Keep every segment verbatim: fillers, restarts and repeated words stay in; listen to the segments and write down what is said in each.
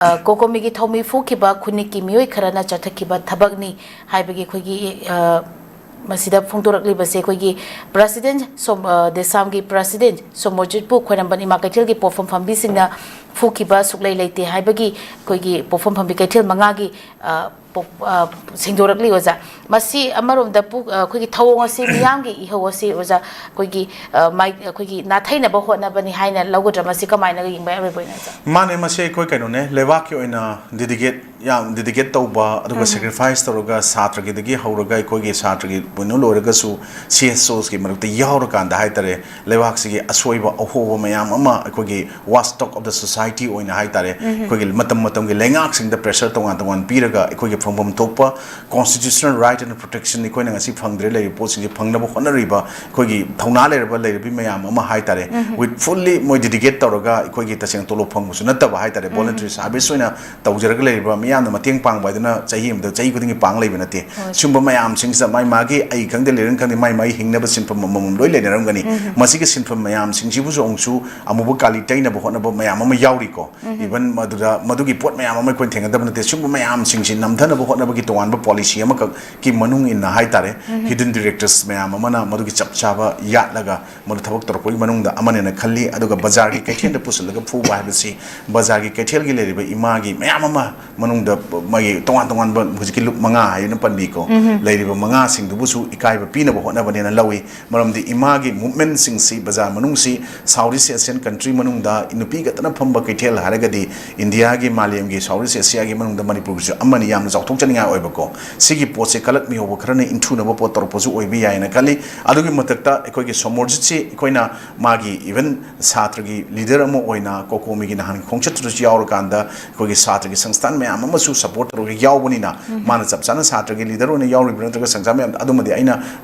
ꯑ, ꯀꯣꯀꯣꯃꯤꯒꯤ ꯊꯧꯃꯤ ꯐꯨꯈꯤꯕ ꯈꯨꯟꯅꯤꯛꯀꯤ ꯃꯤꯑꯣꯏ ꯈꯔꯅ ꯆꯠꯊꯈꯤꯕ ꯊꯕꯛꯅꯤ ꯍꯥꯏꯕꯒꯤ ꯑꯩꯈꯣꯏꯒꯤ, ꯑ, ꯃꯁꯤꯗ ꯐꯣꯡꯗꯣꯔꯛꯂꯤꯕꯁꯦ ꯑꯩꯈꯣꯏꯒꯤ ꯄ꯭ꯔꯁꯤꯗꯦꯟ ꯁꯣꯝ-, ꯑ, ꯗꯦꯁꯥꯝꯒꯤ ꯄ꯭ꯔꯁꯤꯗꯦꯟ ꯁꯣꯃꯣꯔꯖꯤꯠꯄꯨ ꯈ꯭ꯋꯥꯏꯔꯝꯕꯟ ꯏꯃꯥ ꯀꯩꯊꯦꯜꯒꯤ ꯄꯣꯠꯐꯝ ꯐꯝꯕꯤꯁꯤꯡꯅ ꯐꯨꯈꯤꯕ ꯁꯨꯛꯂꯩ ꯂꯩꯇꯦ ꯍꯥꯏꯕꯒꯤ ꯑꯩꯈꯣꯏꯒꯤ ꯄꯣꯠꯐꯝ ꯐꯝꯕꯤ ꯀꯩꯊꯦꯜ ꯃꯉꯥꯒꯤ, ꯑ, ꯄꯣꯛ-, ꯑ, ꯁꯦꯡꯗꯣꯔꯛꯂꯤ ꯑꯣꯖꯥ꯫ ꯃꯁꯤ ꯑꯃꯔꯣꯝꯗ ꯄꯨ-, ꯑ, ꯑꯩꯈꯣꯏꯒꯤ ꯊꯧꯑꯣꯡ ꯑꯁꯤ ꯃꯤꯌꯥꯝꯒꯤ ꯏꯍꯧ ꯑꯁꯤ ꯑꯣꯖꯥ ꯑꯩꯈꯣꯏꯒꯤ, ꯑ, ꯃꯥꯏ-, ꯑꯩꯈꯣꯏꯒꯤ ꯅꯥꯊꯩꯅꯕ ꯍꯣꯠꯅꯕꯅꯤ ꯍꯥꯏꯅ ꯂꯧꯒꯗ꯭ꯔꯥ? ꯃꯁꯤ ꯀꯃꯥꯏꯅ ꯌꯦꯡꯕ ꯌꯥꯏ, ꯑꯔꯣꯏꯕ ꯑꯣꯏꯅ ꯑꯣꯖꯥ? ꯃꯥꯅꯦ, ꯃꯁꯤ ꯑꯩꯈꯣꯏ ꯀꯩꯅꯣꯅꯦ, ꯂꯩꯕꯥꯛꯀꯤ ꯑꯣꯏꯅ ꯗꯤꯗꯤꯀꯦꯠ, ꯌꯥꯝ ꯗꯤꯗꯤꯀꯦꯠ ꯇꯧꯕ, ꯑꯗꯨꯒ ꯎꯝ꯫ ꯁꯦꯀ꯭ꯔꯤꯐꯥꯏꯁ ꯇꯧꯔꯒ ꯁꯥꯇ꯭ꯔꯒꯤꯗꯒꯤ ꯍꯧꯔꯒ ꯑꯩꯈꯣꯏꯒꯤ ꯁꯥꯇ꯭ꯔꯒꯤ ꯄꯨꯟꯅ ꯂꯣꯏꯔꯒꯁꯨ ꯁꯤ ꯑꯦꯁ ꯑꯣꯁꯀꯤ ꯃꯔꯛꯇ ꯌꯥꯎꯔꯀꯥꯟꯗ ꯍꯥꯏꯇꯥꯔꯦ, ꯂꯩꯕꯥꯛꯁꯤꯒꯤ ꯑꯁꯣꯏꯕ ꯑꯍꯣꯕ ꯃꯌꯥꯝ ꯑꯃ ꯑꯩꯈꯣꯏꯒꯤ watchdog of the society ꯑꯣꯏꯅ ꯍꯥꯏꯇꯥꯔꯦ, ꯎꯝ꯫ ꯑꯩꯈꯣꯏꯒꯤ ꯃꯇꯝ ꯃꯇꯝꯒꯤ ꯂꯩꯉꯥꯛꯁꯤꯡꯗ pressure ꯇꯣꯉꯥꯟ ꯇꯣꯉꯥꯟ ꯄꯤꯔꯒ ꯑꯩꯈꯣꯏꯒꯤ ꯐꯪꯐꯝ ꯊꯣꯛꯄ constitutional right and protection ꯑꯩꯈꯣꯏꯅ ꯉꯁꯤ ꯐꯪꯗ꯭ꯔꯦ ꯂꯩꯔꯤꯕ ꯄꯣꯠꯁꯤꯡꯁꯦ ꯐꯪꯅꯕ ꯍꯣꯠꯅꯔꯤꯕ ꯑꯩꯈꯣꯏꯒꯤ ꯊꯧꯅꯥ ꯂꯩꯔꯕ ꯂꯩꯔꯕꯤ ꯃꯌꯥꯝ ꯑꯃ ꯍꯥꯏꯇꯥꯔꯦ, ꯎꯝ꯫ with fully ꯃꯣꯏ ꯗꯤꯗꯤꯀꯦꯠ ꯇꯧꯔꯒ ꯑꯩꯈꯣꯏꯒꯤ ꯇꯁꯦꯡꯅ ꯇꯣꯂꯣꯞ ꯐꯪꯕꯁꯨ ꯅꯠꯇꯕ ꯍꯥꯏꯇꯥꯔꯦ, ꯎꯝ꯫ ꯚꯣꯂꯟꯇꯔꯤ ꯁꯥꯔꯚꯤꯁ ꯑꯣꯏꯅ ꯇꯧꯖꯔꯒ ꯂꯩꯔꯤꯕ ꯃꯤꯌꯥꯝꯅ ꯃꯇꯦꯡ ꯄꯥꯡꯕ ꯍꯥꯏꯗꯨꯅ ꯆꯍꯤ ꯑꯃꯗ, ꯆꯍꯤ ꯈꯨꯗꯤꯡꯒꯤ ꯄꯥꯡ ꯂꯩꯕ ꯅꯠꯇꯦ꯫ ꯍꯣꯏ꯫ ꯁꯤꯒꯨꯝꯕ ꯃꯌꯥꯝꯁꯤꯡꯁꯤꯗ ꯃꯥꯏ ꯃꯥꯒꯤ, ꯑꯩ ꯈꯪꯗꯦ, ꯂꯩꯔꯪ ꯈꯪꯗꯦ, ꯃꯥꯏ ꯃꯥꯒꯤ ꯍꯤꯡꯅꯕ ꯁꯤꯟꯐꯝ ꯑꯃꯃꯝ ꯂꯣꯏ ꯂꯩꯅꯔꯝꯒꯅꯤ꯫ ꯎꯝ꯫ ꯃꯁꯤꯒꯤ ꯁꯤꯟꯐꯝ ꯃꯌꯥꯝꯁꯤꯡꯁꯤꯕꯨꯁꯨ ꯑꯃꯨꯛꯁꯨ ꯑꯃꯨꯕ ꯀꯥꯂꯤ ꯇꯩꯅꯕ ꯍꯣꯠꯅꯕ ꯃꯌꯥꯝ ꯑꯃ ꯌꯥꯎꯔꯤꯀꯣ꯫ ꯎꯝ꯫ Even ꯃꯗꯨꯗ, ꯃꯗꯨꯒꯤ ꯄꯣꯠ ꯃꯌꯥꯝ ꯑꯃ ꯑꯩꯈꯣꯏꯅ ꯊꯦꯡꯅꯗꯕ ꯅꯠꯇꯦ꯫ ꯁꯤꯒꯨꯝꯕ ꯃꯌꯥꯝꯁꯤꯡꯁꯤ ꯅꯝꯊꯅꯕ ꯍꯣꯠꯅꯕꯒꯤ ꯇꯣꯉꯥꯟꯕ ꯄꯣꯂꯤꯁꯤ ꯑꯃꯈꯛꯀꯤ ꯃꯅꯨꯡ ꯏꯟꯅ ꯍꯥꯏꯇꯥꯔꯦ, ꯎꯝ꯫ Hidden directors ꯃꯌꯥꯝ ꯑꯃꯅ ꯃꯗꯨꯒꯤ ꯆꯞ ꯆꯥꯕ ꯌꯥꯠꯂꯒ ꯃꯗꯨ ꯊꯕꯛ ꯇꯧꯔꯛꯄꯒꯤ ꯃꯅꯨꯡꯗ ꯑꯃꯅꯦꯅ ꯈꯜꯂꯤ꯫ ꯑꯗꯨꯒ ꯕꯖꯥꯔꯒꯤ ꯀꯩꯊꯦꯜꯗ ꯄꯨꯁꯤꯜꯂꯒ ꯐꯨꯕ ꯍꯥꯏꯕꯁꯤ ꯕꯖꯥꯔꯒꯤ ꯀꯩꯊꯦꯜꯒꯤ ꯂꯩꯔꯤꯕ ꯏꯃꯥꯒꯤ ꯃꯌꯥꯝ ꯑꯃ ꯃꯅꯨꯡꯗ ꯃꯥꯒꯤ ꯇꯣꯉꯥꯟ ꯇꯣꯉꯥꯟꯕ ꯍꯧꯖꯤꯛꯀꯤ ꯂꯨꯞ ꯃꯉꯥ ꯍꯥꯏꯅ ꯄꯟꯕꯤꯀꯣ, ꯎꯝ꯫ ꯂꯩꯔꯤꯕ ꯃꯉꯥꯁꯤꯡꯗꯨꯕꯨꯁꯨ ꯏꯀꯥꯏꯕ ꯄꯤꯅꯕ ꯍꯣꯠꯅꯕꯅꯦꯅ ꯂꯧꯏ꯫ ꯃꯔꯝꯗꯤ ꯏꯃꯥꯒꯤ ꯃꯨꯞꯃꯦꯟꯁꯤꯡꯁꯤ ꯕꯖꯥꯔ ꯃꯅꯨꯡꯁꯤ South East Asian country ꯃꯅꯨꯡꯗ ꯅꯨꯄꯤ ꯈꯛꯇꯅ ꯐꯝꯕ ꯀꯩꯊꯦꯜ ꯍꯥꯏꯔꯒꯗꯤ ꯏꯟꯗꯤꯌꯥꯒꯤ, ꯃꯥꯂꯦꯝꯒꯤ South East Asiaꯒꯤ ꯃꯅꯨꯡꯗ ꯃꯅꯤꯄꯨꯔꯒꯤꯁꯨ ꯑꯃꯅꯤ, ꯌꯥꯝꯅ ꯆꯥꯎꯊꯣꯛꯆꯅꯤꯡꯉꯥꯏ ꯑꯣꯏꯕꯀꯣ꯫ ꯁꯤꯒꯤ ꯄꯣꯠꯁꯦ ꯀꯂꯛ ꯃꯤꯍꯧꯕ ꯈꯔꯅ ꯏꯟꯊꯨꯅꯕ ꯄꯣꯠ ꯇꯧꯔꯛꯄꯁꯨ ꯑꯣꯏꯕ ꯌꯥꯏꯅ ꯈꯜꯂꯤ꯫ ꯑꯗꯨꯒꯤ ꯃꯊꯛꯇ ꯑꯩꯈꯣꯏꯒꯤ ꯁꯣꯃꯣꯔꯖꯤꯠꯁꯤ ꯑꯩꯈꯣꯏꯅ ꯃꯥꯒꯤ even ꯁꯥꯇ꯭ꯔꯒꯤ ꯂꯤꯗꯔ ꯑꯃ ꯑꯣꯏꯅ ꯀꯣꯀꯣꯃꯤꯒꯤ ꯅꯍꯥꯟ ꯈꯣꯡꯆꯠꯇꯨꯗꯁꯨ ꯌꯥꯎꯔꯀꯥꯟꯗ ꯑꯩꯈꯣꯏꯒꯤ ꯁꯥꯇ꯭ꯔꯒꯤ ꯁꯪꯁꯊꯥꯟ ꯃꯌꯥꯝ ꯑꯃꯁꯨ ꯁꯄꯣꯔꯠ ꯇꯧꯔꯒ ꯌꯥꯎꯕꯅꯤꯅ, ꯎꯝ꯫ ꯃꯥꯅ ꯆꯞ ꯆꯥꯅ ꯁꯥꯇ꯭ꯔꯒꯤ ꯂꯤꯗꯔ ꯑꯣꯏꯅ ꯌꯥꯎꯔꯤꯕ꯭ꯔꯥ ꯅꯠꯇ꯭ꯔꯒ ꯁꯪꯁꯊꯥꯟ ꯃꯌꯥꯝ, ꯑꯗꯨꯃꯗꯤ ꯑꯩꯅ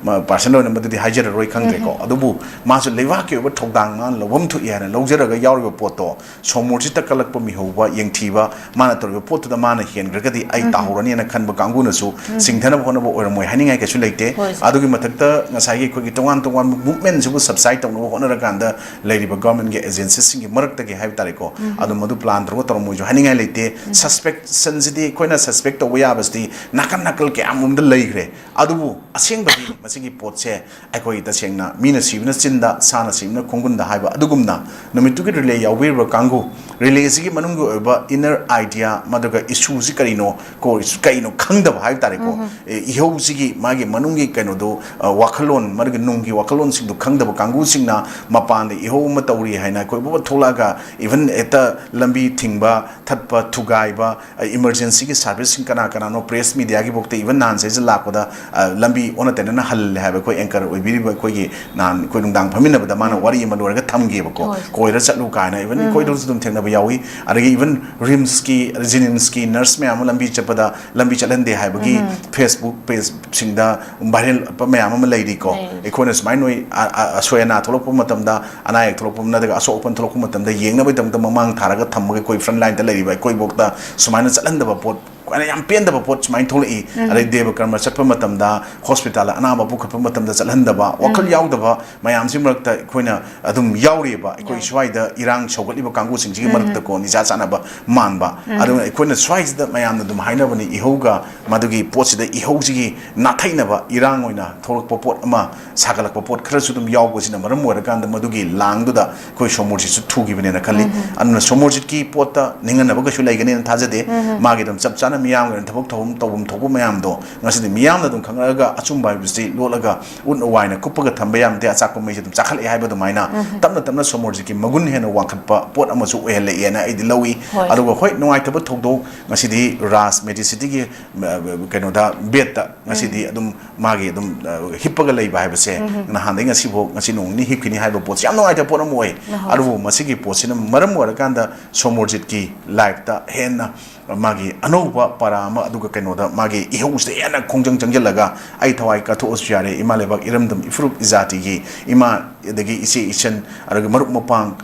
ꯄꯥꯔꯁꯅꯦꯜ ꯑꯣꯏꯅ ꯃꯗꯨꯗꯤ ꯍꯥꯏꯖꯔꯔꯣꯏ, ꯈꯪꯗ꯭ꯔꯦꯀꯣ꯫ ꯎꯝ꯫ ꯑꯗꯨꯕꯨ ꯃꯥꯁꯨ ꯂꯩꯕꯥꯛꯀꯤ ꯑꯣꯏꯕ ꯊꯧꯗꯥꯡ ꯃꯥꯅ ꯂꯧꯐꯝ ꯊꯣꯛꯏ ꯍꯥꯏꯅ ꯂꯧꯖꯔꯒ ꯌꯥꯎꯔꯤꯕ ꯄꯣꯠꯇꯣ ꯁꯣꯝ ꯃꯣꯔꯁꯤꯠꯇ ꯀꯜꯂꯛꯄ ꯃꯤꯍꯧꯕ, ꯌꯦꯡꯊꯤꯕ, ꯃꯥꯅ ꯇꯧꯔꯤꯕ ꯄꯣꯠꯇꯨꯗ ꯃꯥꯅ ꯍꯦꯟꯈ꯭ꯔꯒꯗꯤ ꯑꯩ ꯎꯝ꯫ ꯇꯥꯍꯧꯔꯅꯤꯅ ꯈꯟꯕ ꯀꯥꯡꯕꯨꯅꯁꯨ ꯎꯝ꯫ ꯁꯤꯡꯊꯅꯕ ꯍꯣꯠꯅꯕ ꯑꯣꯏꯔꯝꯃꯣꯏ ꯍꯥꯏꯅꯤꯡꯉꯥꯏ ꯀꯩꯁꯨ ꯂꯩꯇꯦ꯫ ꯍꯣꯏ, ꯁꯥꯔ꯫ ꯑꯗꯨꯒꯤ ꯃꯊꯛꯇ ꯉꯁꯥꯏꯒꯤ ꯑꯩꯈꯣꯏꯒꯤ ꯇꯣꯉꯥꯟ ꯇꯣꯉꯥꯟꯕ ꯃꯨꯞꯃꯦꯟꯁꯤꯕꯨ ꯁꯕꯁꯥꯏꯠ ꯇꯧꯅꯕ ꯍꯣꯠꯅꯔꯀꯥꯟꯗ ꯂꯩꯔꯤꯕ ꯒꯚꯔꯟꯃꯦꯟꯒꯤ ꯑꯦꯖꯦꯟꯁꯤꯁꯤꯡꯒꯤ ꯃꯔꯛꯇꯒꯤ ꯍꯥꯏꯕ ꯇꯥꯔꯦꯀꯣ, ꯎꯝ꯫ ꯑꯗꯨꯝ ꯃꯗꯨ ꯄ꯭ꯂꯥꯟ ꯇꯧꯔꯒ ꯇꯧꯔꯝꯃꯣꯏꯁꯨ ꯍꯥꯏꯅꯤꯡꯉꯥꯏ ꯂꯩꯇꯦ꯫ ꯎꯝ꯫ ꯁꯁꯄꯦꯛꯁꯟꯁꯤꯗꯤ ꯑꯩꯈꯣꯏꯅ ꯁꯁꯄꯦꯛ ꯇꯧꯕ ꯌꯥꯕꯁꯤꯗꯤ ꯅꯥꯀꯟ ꯅꯥꯀꯜ ꯀꯌꯥ ꯑꯃꯔꯣꯝꯗ ꯂꯩꯈ꯭ꯔꯦ꯫ ꯑꯗꯨꯕꯨ ꯑꯁꯦꯡꯕꯗꯤ ꯃꯁꯤꯒꯤ ꯄꯣꯠꯁꯦ ꯑꯩꯈꯣꯏ ꯇꯁꯦꯡꯅ ꯃꯤꯅ ꯁꯤꯕꯅ ꯆꯤꯟꯗ, ꯁꯥꯅ ꯁꯤꯕꯅ ꯈꯣꯡꯒꯨꯟꯗ ꯍꯥꯏꯕ ꯑꯗꯨꯒꯨꯝꯅ ꯅꯨꯃꯤꯠꯇꯨꯒꯤ ꯔꯤꯂꯦ ꯌꯥꯎꯕꯤꯔꯤꯕ ꯀꯥꯡꯕꯨ, ꯔꯤꯂꯦꯁꯤꯒꯤ ꯃꯅꯨꯡꯒꯤ ꯑꯣꯏꯕ ꯏꯟꯅꯔ ꯑꯥꯏꯗꯤꯌꯥ, ꯃꯗꯨꯒ ꯏꯁꯨꯁꯤ ꯀꯔꯤꯅꯣ, ꯀꯣ-, ꯀꯩꯅꯣ ꯈꯪꯗꯕ ꯍꯥꯏꯕ ꯇꯥꯔꯦꯀꯣ꯫ ꯎꯝ꯫ ꯑꯦ, ꯏꯍꯧꯁꯤꯒꯤ ꯃꯥꯒꯤ ꯃꯅꯨꯡꯒꯤ ꯀꯩꯅꯣꯗꯣ, ꯑ, ꯋꯥꯈꯜꯂꯣꯟ, ꯃꯗꯨꯒꯤ ꯅꯨꯡꯒꯤ ꯋꯥꯈꯜꯂꯣꯟꯁꯤꯡꯗꯣ ꯈꯪꯗꯕ ꯀꯥꯡꯕꯨꯁꯤꯡꯅ ꯃꯄꯥꯟꯗ ꯏꯍꯧ ꯑꯃ ꯇꯧꯔꯤ ꯍꯥꯏꯅ ꯑꯩꯈꯣꯏ ꯊꯣꯛꯂꯛꯑꯒ, ꯏꯚꯟ ꯍꯦꯛꯇ ꯂꯝꯕꯤ ꯊꯤꯡꯕ, ꯊꯠꯄ, ꯊꯨꯒꯥꯏꯕ, ꯏꯃꯔꯖꯦꯟꯁꯤꯒꯤ ꯁꯥꯔꯚꯤꯁꯁꯤꯡ ꯀꯅꯥ ꯀꯅꯥꯅꯣ, ꯄ꯭ꯔꯦꯁ ꯃꯤꯗꯤꯌꯥꯒꯤꯐꯥꯎꯗ ꯏꯚꯟ ꯅꯍꯥꯟ ꯁꯤꯗ ꯂꯥꯛꯄꯗ, ꯑ, ꯂꯝꯕꯤ ꯑꯣꯟꯅ ꯇꯩꯅꯅ ꯍꯜꯂꯦ ꯍꯥꯏꯕ ꯑꯩꯈꯣꯏ ꯑꯦꯡꯀꯔ ꯑꯣꯏꯕꯤꯔꯤꯕ ꯑꯩꯈꯣꯏꯒꯤ ꯅꯍꯥꯟ ꯑꯩꯈꯣꯏ ꯅꯨꯡꯗꯥꯡ ꯐꯝꯃꯤꯟꯅꯕꯗ ꯃꯥꯅ ꯎꯝ꯫ ꯋꯥꯔꯤ ꯑꯃ ꯂꯣꯏꯔꯒ ꯊꯝꯒꯦꯕꯀꯣ, ꯍꯣꯏ꯫ ꯀꯣꯏꯔ ꯆꯠꯂꯨ ꯀꯥꯏꯅ, ꯏꯚꯟ ꯎꯝ꯫ ꯑꯩꯈꯣꯏꯗꯁꯨ ꯑꯗꯨꯝ ꯊꯦꯡꯅꯕ ꯌꯥꯎꯏ꯫ ꯑꯗꯒꯤ ꯏꯚꯟ ꯔꯤꯝꯁꯀꯤ, ꯖꯤꯅꯤꯝꯁꯀꯤ ꯅꯔꯁ ꯃꯌꯥꯝ ꯑꯃ ꯂꯝꯕꯤ ꯆꯠꯄꯗ ꯂꯝꯕꯤ ꯆꯠꯍꯟꯗꯦ ꯍꯥꯏꯕꯒꯤ ꯎꯝ꯫ ꯐꯦꯁꯕꯨꯛ ꯄꯦꯖꯁꯤꯡꯗ ꯚꯥꯏꯔꯦꯜ ꯃꯌꯥꯝ ꯑꯃ ꯂꯩꯔꯤꯀꯣ꯫ ꯂꯩꯔꯤ꯫ ꯑꯩꯈꯣꯏꯅ ꯁꯨꯃꯥꯏꯅ ꯅꯣꯏ, ꯑ, ꯑ, ꯑꯁꯣꯏ ꯑꯅꯥ ꯊꯣꯛꯂꯛꯄ ꯃꯇꯝꯗ, ꯑꯅꯥ ꯑꯌꯦꯛ ꯊꯣꯛꯂꯛꯄ ꯅꯠꯇ꯭ꯔꯒ ꯑꯁꯣꯛ ꯑꯄꯟ ꯊꯣꯛꯂꯛꯄ ꯃꯇꯝꯗ ꯌꯦꯡꯅꯕꯒꯤꯗꯃꯛꯇ ꯃꯃꯥꯡ ꯊꯥꯔꯒ ꯊꯝꯃꯒ ꯑꯩꯈꯣꯏ ꯐ꯭ꯔꯟ ꯂꯥꯏꯟꯗ ꯂꯩꯔꯤꯕ ꯑꯩꯈꯣꯏꯐꯥꯎꯗ ꯁꯨꯃꯥꯏꯅ ꯆꯠꯍꯟꯗꯕ ꯄꯣꯠ, ꯑꯩꯈꯣꯏꯅ ꯌꯥꯝ ꯄꯦꯟꯗꯕ ꯄꯣꯠ ꯁꯨꯃꯥꯏꯅ ꯊꯣꯛꯂꯛꯏ꯫ ꯎꯝ꯫ ꯑꯗꯩ ꯗꯦꯕ ꯀꯔꯃ ꯆꯠꯄ ꯃꯇꯝꯗ, ꯍꯣꯁꯄꯤꯇꯥꯜꯗ ꯑꯅꯥꯕ ꯄꯨꯈꯠꯄ ꯃꯇꯝꯗ ꯆꯠꯍꯟꯗꯕ, ꯋꯥꯈꯜ ꯎꯝ꯫ ꯌꯥꯎꯗꯕ ꯃꯌꯥꯝꯁꯤ ꯃꯔꯛꯇ ꯑꯩꯈꯣꯏꯅ ꯑꯗꯨꯝ ꯌꯥꯎꯔꯤꯑꯕ꯫ ꯑꯩꯈꯣꯏ ꯌꯥꯎ꯫ ꯁ꯭ꯋꯥꯏꯗ ꯏꯔꯥꯡ ꯁꯧꯒꯠꯂꯤꯕ ꯀꯥꯡꯕꯨꯁꯤꯡꯁꯤꯒꯤ ꯎꯝ꯫ ꯃꯔꯛꯇꯀꯣ, ꯅꯤꯁꯥ ꯆꯥꯅꯕ ꯃꯥꯟꯕ꯫ ꯎꯝ꯫ ꯑꯗꯨꯅ ꯑꯩꯈꯣꯏꯅ ꯁ꯭ꯋꯥꯏꯁꯤꯗ ꯃꯌꯥꯝꯅ ꯑꯗꯨꯝ ꯍꯥꯏꯅꯕꯅꯤ, ꯏꯍꯧꯒ ꯃꯗꯨꯒꯤ ꯄꯣꯠꯁꯤꯗ, ꯏꯍꯧꯁꯤꯒꯤ ꯅꯥꯊꯩꯅꯕ ꯏꯔꯥꯡ ꯑꯣꯏꯅ ꯊꯣꯛꯂꯛꯄ ꯄꯣꯠ ꯑꯃ, ꯁꯥꯒꯠꯂꯛꯄ ꯄꯣꯠ ꯈꯔꯁꯨ ꯑꯗꯨꯝ ꯌꯥꯎꯕꯁꯤꯅ ꯃꯔꯝ ꯑꯣꯏꯔꯀꯥꯟꯗ ꯃꯗꯨꯒꯤ ꯂꯥꯡꯗꯨꯗ ꯑꯩꯈꯣꯏ ꯁꯣꯃꯣꯔꯖꯤꯠꯁꯨ ꯊꯨꯈꯤꯕꯅꯦꯅ ꯈꯜꯂꯤ꯫ ꯎꯝ꯫ ꯑꯗꯨꯅ ꯁꯣꯃꯣꯔꯖꯤꯠꯀꯤ ꯄꯣꯠꯇ ꯅꯤꯡꯍꯟꯅꯕ ꯀꯩꯁꯨ ꯂꯩꯒꯅꯦꯅ ꯊꯥꯖꯗꯦ꯫ ꯎꯝ꯫ ꯃꯥꯒꯤ ꯑꯗꯨꯝ ꯆꯞ ꯆꯥꯅ ꯃꯤꯌꯥꯝꯒꯤ ꯑꯣꯏꯅ ꯊꯕꯛ ꯊꯧꯔꯝ ꯇꯧꯐꯝ ꯊꯣꯛꯄ ꯃꯌꯥꯝꯗꯣ ꯉꯁꯤꯗꯤ ꯃꯤꯌꯥꯝꯅ ꯑꯗꯨꯝ ꯈꯪꯅꯔꯒ ꯑꯆꯨꯝꯕ ꯍꯥꯏꯕꯁꯤ ꯂꯣꯠꯂꯒ ꯎꯠ ꯋꯥꯏꯅ ꯀꯨꯞꯄꯒ ꯊꯝꯕ ꯌꯥꯕ ꯅꯠꯇꯦ꯫ ꯑꯆꯥꯛꯄ ꯃꯩꯁꯦ ꯑꯗꯨꯝ ꯆꯥꯈꯠꯂꯛꯑꯦ ꯍꯥꯏꯕ ꯑꯗꯨꯃꯥꯏꯅ ꯎꯝ꯫ ꯇꯞꯅ ꯇꯞꯅ ꯁꯣꯃꯣꯔꯖꯤꯠꯀꯤ ꯃꯒꯨꯟ ꯍꯦꯟꯅ ꯋꯥꯡꯈꯠꯄ ꯄꯣꯠ ꯑꯃꯁꯨ ꯑꯣꯏꯍꯜꯂꯛꯑꯦꯅ ꯑꯩꯗꯤ ꯂꯧꯏ꯫ ꯍꯣꯏ꯫ ꯑꯗꯨꯒ ꯍꯣꯏ, ꯅꯨꯡꯉꯥꯏꯇꯕ ꯊꯧꯗꯣꯛ ꯉꯁꯤꯗꯤ ꯔꯥꯖ ꯃꯦꯗꯤꯁꯤꯇꯤꯒꯤ, ꯑ, ꯀꯩꯅꯣꯗ, ꯕꯦꯗꯇ ꯉꯁꯤꯗꯤ ꯎꯝ꯫ ꯑꯗꯨꯝ ꯃꯥꯒꯤ ꯑꯗꯨꯝ, ꯑ, ꯍꯤꯞꯄꯒ ꯂꯩꯕ ꯍꯥꯏꯕꯁꯦ ꯎꯝ꯫ ꯅꯍꯥꯟꯗꯩ ꯉꯁꯤꯐꯥꯎ, ꯉꯁꯤ ꯅꯣꯡ ꯅꯤꯅꯤ ꯍꯤꯞꯈꯤꯅꯤ ꯍꯥꯏꯕ ꯄꯣꯠꯁꯦ ꯌꯥꯝ ꯅꯨꯡꯉꯥꯏꯇꯕ ꯄꯣꯠ ꯑꯃ ꯑꯣꯏ꯫ ꯍꯣꯏ꯫ ꯑꯗꯨꯕꯨ ꯃꯁꯤꯒꯤ ꯄꯣꯠꯁꯤꯅ ꯃꯔꯝ ꯑꯣꯏꯔꯀꯥꯟꯗ ꯁꯣꯃꯣꯔꯖꯤꯠꯀꯤ ꯂꯥꯏꯐꯇ ꯍꯦꯟꯅ ꯃꯥꯒꯤ ꯑꯅꯧꯕ ꯄꯔꯥ ꯑꯃ, ꯑꯗꯨꯒ ꯀꯩꯅꯣꯗ ꯃꯥꯒꯤ ꯏꯍꯧꯁꯤꯗ ꯍꯦꯟꯅ ꯈꯣꯡꯖꯪ ꯆꯪꯁꯤꯜꯂꯒ ꯑꯩ ꯊꯋꯥꯏ ꯀꯠꯊꯣꯛꯑꯁꯨ ꯌꯥꯔꯦ, ꯏꯃꯥ ꯂꯩꯕꯥꯛ ꯏꯔꯝꯗꯝ ꯏꯐꯨꯔꯨꯞ ꯏꯖꯥꯇꯤꯒꯤ ꯏꯃꯥ, ꯑꯗꯒꯤ ꯏꯆꯦ ꯏꯆꯟ, ꯑꯗꯨꯒ ꯃꯔꯨꯞ ꯃꯄꯥꯡ,